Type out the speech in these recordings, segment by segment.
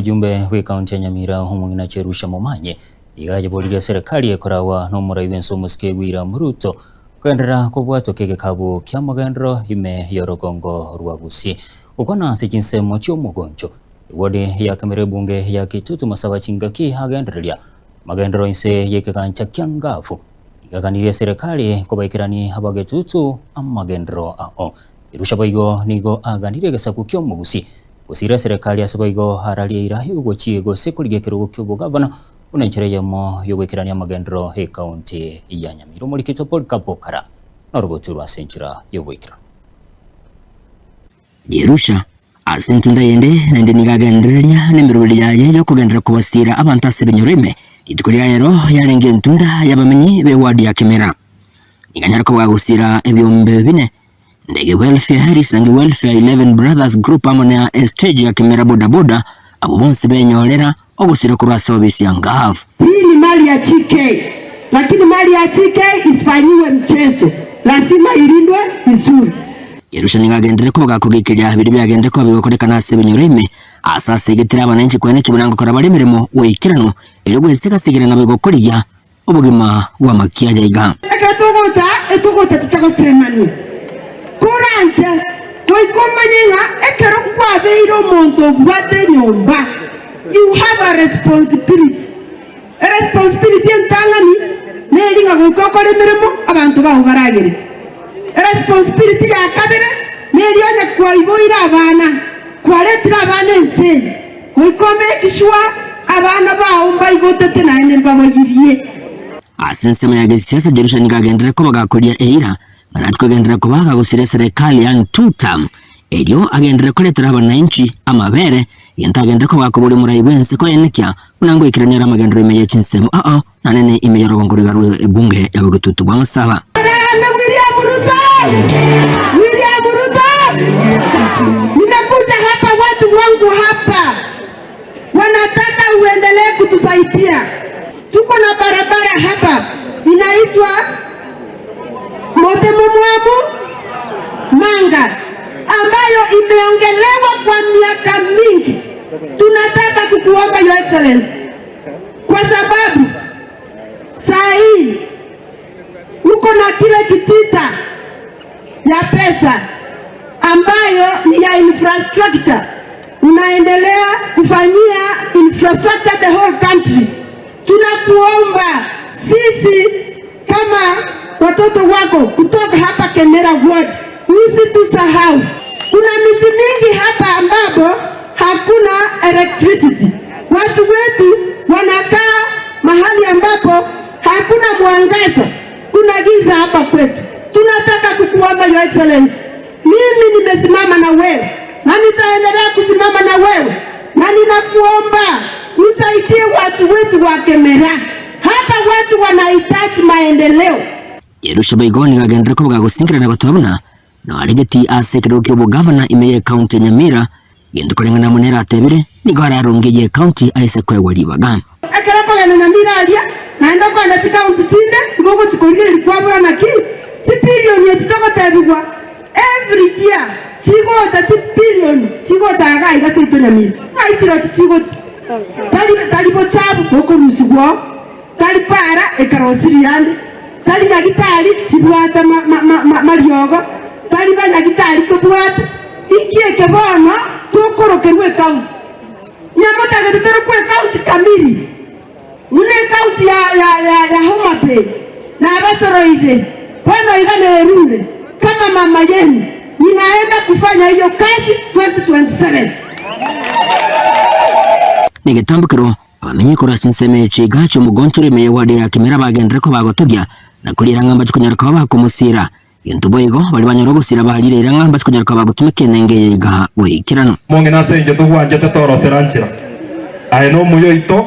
Omojumbe bw'ecounty ya Nyamira omong'ina Jerusha Momanyi nigo ayeboririe eserekari ekoragwa n'omorai bw'ense omosike William Ruto kogenderera kobwatoka egekabu ki'amagenderero ime y'orogongo rwa Gusii. Gokwana ase chinsemo chi'omogoncho, eward ya Kemera ebunge ya Kitutu Masaba chingaki agendereria amagenderero inse y'ekegancha kia Ngavu nigo aganirie eserekari kobaikerani abagetutu amagenderero ao. Jerusha boigo nigo aganirie egesaku ki'omogusii Gosira eserekari ase boigo ararie eira y'ogochie gose korigia ekerogo ki'obogavana buna enchera eyemo y'ogoikerania amagenderero y'ecounty ya Nyamira. Omorikito Polycarp Okara noroboti orwo ase enchera y'ogoikeranu. Yerusha, ase entunda yende, naende nigo agendereria nemeroberi yaye y'okogenderera kobasiira abanto ase ebinyoro ime. Rituko ria rero yarenge entunda y'abamenyi b'ewadi ya Kemera. Nigo anyare koba gagosiira ebiombe bine Ndege Welfare, Risangi Welfare, Eleven Brothers Group amo na estage ya Kemera Boda Boda, abwo bonsi benyorera ogosira korwa ase obisi ya Ngav. Hii ni mali ya TK, lakini mali ya TK isifanyiwe mchezo, lazima ilindwe vizuri. Yerusha nigo agenderere koba gakogekeria biria biagenderire koba bigokorekana ase ebinyoro ime, aase asegetire abananchi koenekia buna ngokora bare emeremo goikeranu, erio gwesega-segera nabo igokorigia Obogima bw'amakiaya iga. Ekero togocha aa, etogocha toche gosemania. Koranche, goika omanye ng'a ekero kwabeire omonto obwate enyomba, you have a responsibility. Eresponsibility entang'ani neri ng'a goika okore emeremo abanto bao baragere. Eresponsibility ya kabere neri onye kwaiboire abana, kwaretire abana ense eye, Goika o-make sure abana bao mbaigotete naende mbaboyirie. Ase ensemo ya gesiasa Jerusha nigo agenderere koba gakoria eira, ng'a natwe kogenderera koba gagosira eserekari yaani two term, erio agenderere koretera abanainchi amabere, gento agenderere koba gakoboria omorai bwense koenekia buna ngoikerania ore amagenderero ime ye chinsemo ao nanene ime y'orogongo rw'iga rwe ebunge ya bogetutu bw'amasaba. Ame William Ruto! William Ruto! Nimekuja hapa, watu wangu hapa wanataka uendelee kutusaidia. Tuko na barabara hapa inaitwa Motemomwamu Manga ambayo imeongelewa kwa miaka mingi. Tunataka kukuomba Your Excellency, kwa sababu saa hii uko na kile kitita ya pesa ambayo ni ya infrastructure, unaendelea kufanyia infrastructure the whole country. Tunakuomba sisi kama watoto wako kutoka hapa Kemera Ward, usitusahau. Kuna miji mingi hapa ambapo hakuna electricity. Watu wetu wanakaa mahali ambapo hakuna mwangaza, kuna giza hapa kwetu. Tunataka kukuomba Your Excellency, mimi nimesimama na wewe na nitaendelea kusimama na wewe, na ninakuomba usaidie watu wetu wa Kemera. Hapa watu wanahitaji maendeleo. Jerusha boigo nigo agenderere koba gagosinkerera na goteba buna noaregetie ase ekerogo ki'obogavana ime y'ecounty ya Nyamira, gento koreng'ana amo nere atebire, nigo ararongerie ecounty aise koegwa ribaga. Ekero okogenda Nyamira aria, naende okogenda chicounty chinde, nigo ogochia korigereria kwabora naki chibilioni echi togotebigwa every year chigocha chibilioni chigocha iga iga seito Nyamira. Ng'ai chirochio chigocha? Tari tari bochabu bokorusigwa oo, tari para ekarosirie ande, tari nyagitari chibwate ma ma ma ma mariogo, tari banyagitari tobwate. Inki eke bono tokorokerwa ecounty? Nyamotagete torokwe ecounty kamiri, buna ecounty ya ya ya ya Homa Bay nabasoroire, bono iga nerure kama mama yenu, ninaenda kufanya hiyo kazi 2027. Negetambokero, abamenyi korwa ase ensemo eye chiga chi'omogonchoro ime y'ewadi ya Kimera bagenderere koba bagotogia na koriera ng'a mbache konyara koba bakomosiira. Gento boigo, baria banyora ogosira barire eira ng'a mbache konyara koba bagotumeka enengo eye iga goikeranu. Mong'ina ase inche togwanchete torosera nchera, aye nomuya oito,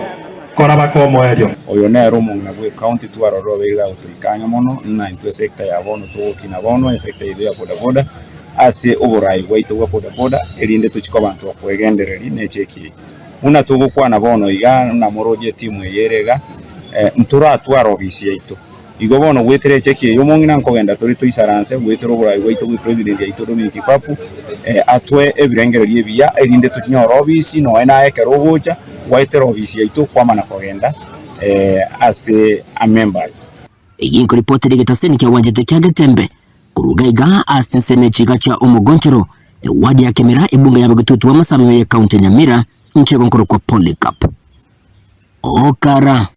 kora baka omoerio. Oyo nere omong'ina bw'ecounty twarorire obeire agotoika ang'e mono ng'a intwe esector ya bono togokina bono esector yaito ya bodaboda ase oborai bwaito bwa bodaboda erinde tochie koba abanto bakwegendereria ne echeki eye. Buna togokwana bono iga buna moroche etimu eye ere iga ntoratware ofisi yaito. Igo bono goetera echeki eye omong'ina nkogenda tore toisaranse goetera oborai bwaito bwe president yaito Dominic Papu. Atoe ebirengererio ebiya, erinde tonyore obisi nonya naye ekero ogocha, gwaetera obisi yaito kwamana kogenda ase amembers. Eyio enkoripoti ere egetaseni kiagwanchete kia Getembe korwa iga iga ase ensemo echiga chia Omogonchoro, ewadi ya Kemera, ebunge ya Bogetutu bw'Amasabo ime y'Ekaunti ya Nyamira, inchego nkorokwa Polycarp Okara.